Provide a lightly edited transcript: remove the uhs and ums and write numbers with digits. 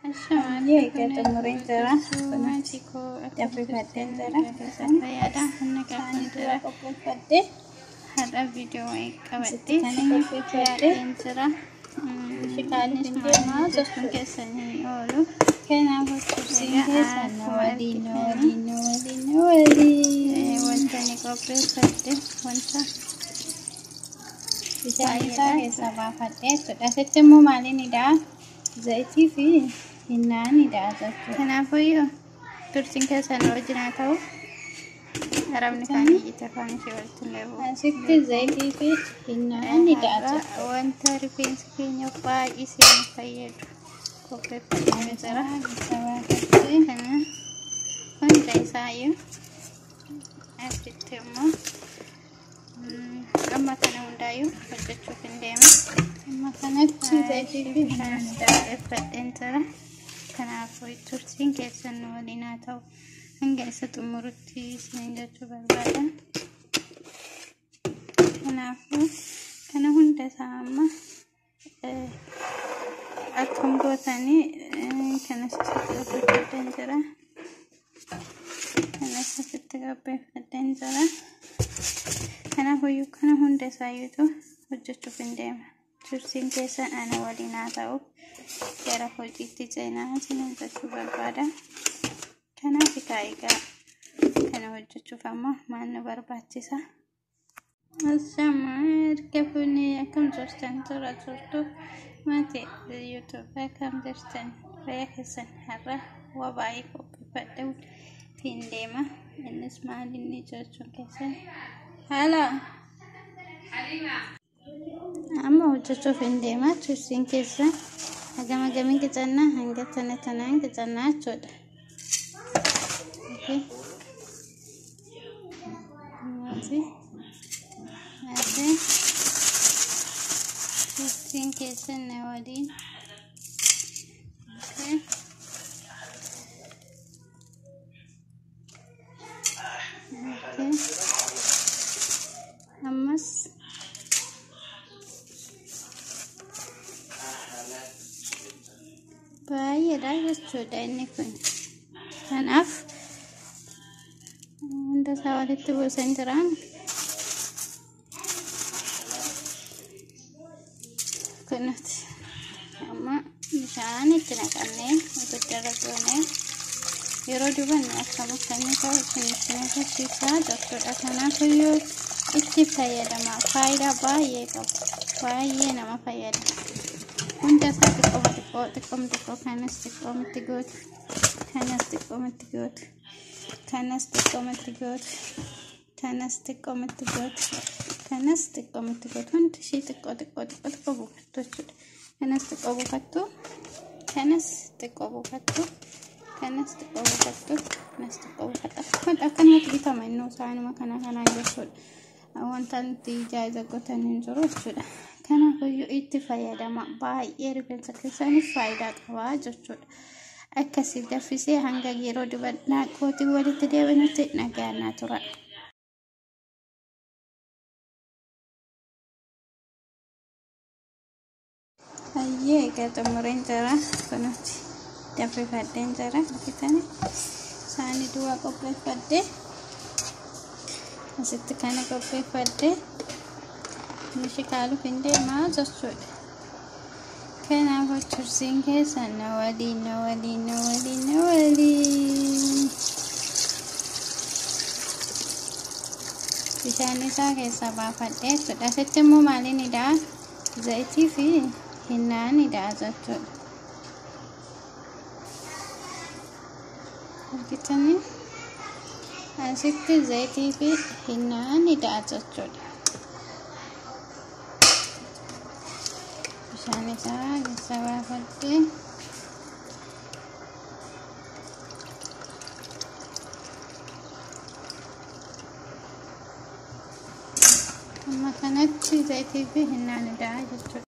Egaa xumureen jira. Danfifadheen jira. Saanii dura qopheeffadhee Har'a viidiyoo qabadhee kana qopheeffadhee yaadeen jira. Shikaalli deemaa Jechuun keessanii oolu. Kanaafuu tursiin keessan na waliin, na waliin, na waliin, na waliin. Wanta ni qopheeffadhe wanta Bishaan isaa keessaa baafadhee jechuudha. Asitti immoo maaliin hidhaa? Zayitii fi hinnaan hidhaa jechuudha. Kanaafuyyuu tursiin keessan wajjin haa ta'u. Arabni kaan iyyite afaan ishee walitti hin leebu. Asitti zayitii fi hinnaan hidhaa jechuudha. Wanta rifeensa keenya baay'isee nu fayyadu qopheeffadhee jira. Keessaa baafadhee Kana hunda isaayyuu asitti immoo amma kana hundaayyuu hojjechuuf hin deema. Amma kanatti zayitii fi hinnaan hidhaa. Qopheeffadheen jira. Kanaafuu tursiin keessan nu waliin haa ta'u. Hanga isa xumurutti isiniin jechuu barbaada. Kanaafuu kana hunda isaa amma akkam gootanii kanas asitti qopheeffadheen jira. Kanas asitti qopheeffadheen jira. Kanaafuyyuu kana hunda isaayyuutu hojjechuuf hin deema. Tursiin keessan ana waliin haa ta'u. Gara hojiitti ceenaa isiniin jechuu barbaada. Kanaaf egaa kana hojjechuuf ammoo maal nu barbaachisa? Ashamaa erga fuunee akkam jirtan tola jirtu maatii yuutuubii akkam jirtan fayyaa keessan har'a waa baay'ee qopheeffadhee ittiin deema. Innis maal inni jechuun keessan haala amma hojjechuuf hin deema. Tursiin keessa hagam hagamiin qicannaa hanga tana tanaan qicannaa jechuudha. Okay. Maatii tursiin keessan na waliin. Okay. Okay. Ammas baay'eedha jechuudha inni kun. Kanaaf hunda isaa walitti buusan jiraan. Kunuuti amma bishaan itti naqannee ibiddarra goonee yeroo dibannu akkam akkamii ta'u isinitti agarsiisaa jechuudha. Kanaafiyyuu itti fayyadama. Faayidaa baay'ee qabu. Baay'ee nama fayyada. Hunda isaa xiqqooma xiqqoo xiqqooma xiqqoo kanas xiqqoomatti gootu. Kanas xiqqoomatti gootu. Kanas xiqqoomatti gootu. Kanas xiqqoomatti gootu. Kanas xiqqoomatti gootu. Hundi ishii xiqqoo xiqqoo xiqqoo xiqqoo buufattu jechuudha. Kanas xiqqoo buufattu. Kanas xiqqoo buufattu. Kanas xiqqoo buufattu. Kanas xiqqoo buufattu. Akkanumatti bitama innuu isaanuma kana kanaan jechuudha. Wanta nuti ijaaza gootan hin jiru jechuudha. Kanaafiyyuu itti fayyadama. Baay'ee rifeensa keessaniif faayidaa qaba jechuudha. Akkasii danfisee hanga yeroo dibannaa kootii walitti deebinutti nagaan naa tura. Hayyee egaa xumureen jira. Kunuuti danfifadheen jira. Argitanii saanii duwwaa qopheeffadhee asitti kana qopheeffadhee shikaaluuf hin deemaa jechuudha. Kanaafuu tursiin keessan na waliin, na waliin, na waliin, na waliin. Bishaan isaa keessaa baafadhee jechuudha. Asitti immoo maaliin hidhaa? Zayitii fi hinnaan hidhaa jechuudha. Argitanii asitti zayitii fi hinnaan hidhaa jechuudha. Bishaan isaa keessaa baafadhee amma kanatti zayitii fi hinnaan hidhaa jechuudha.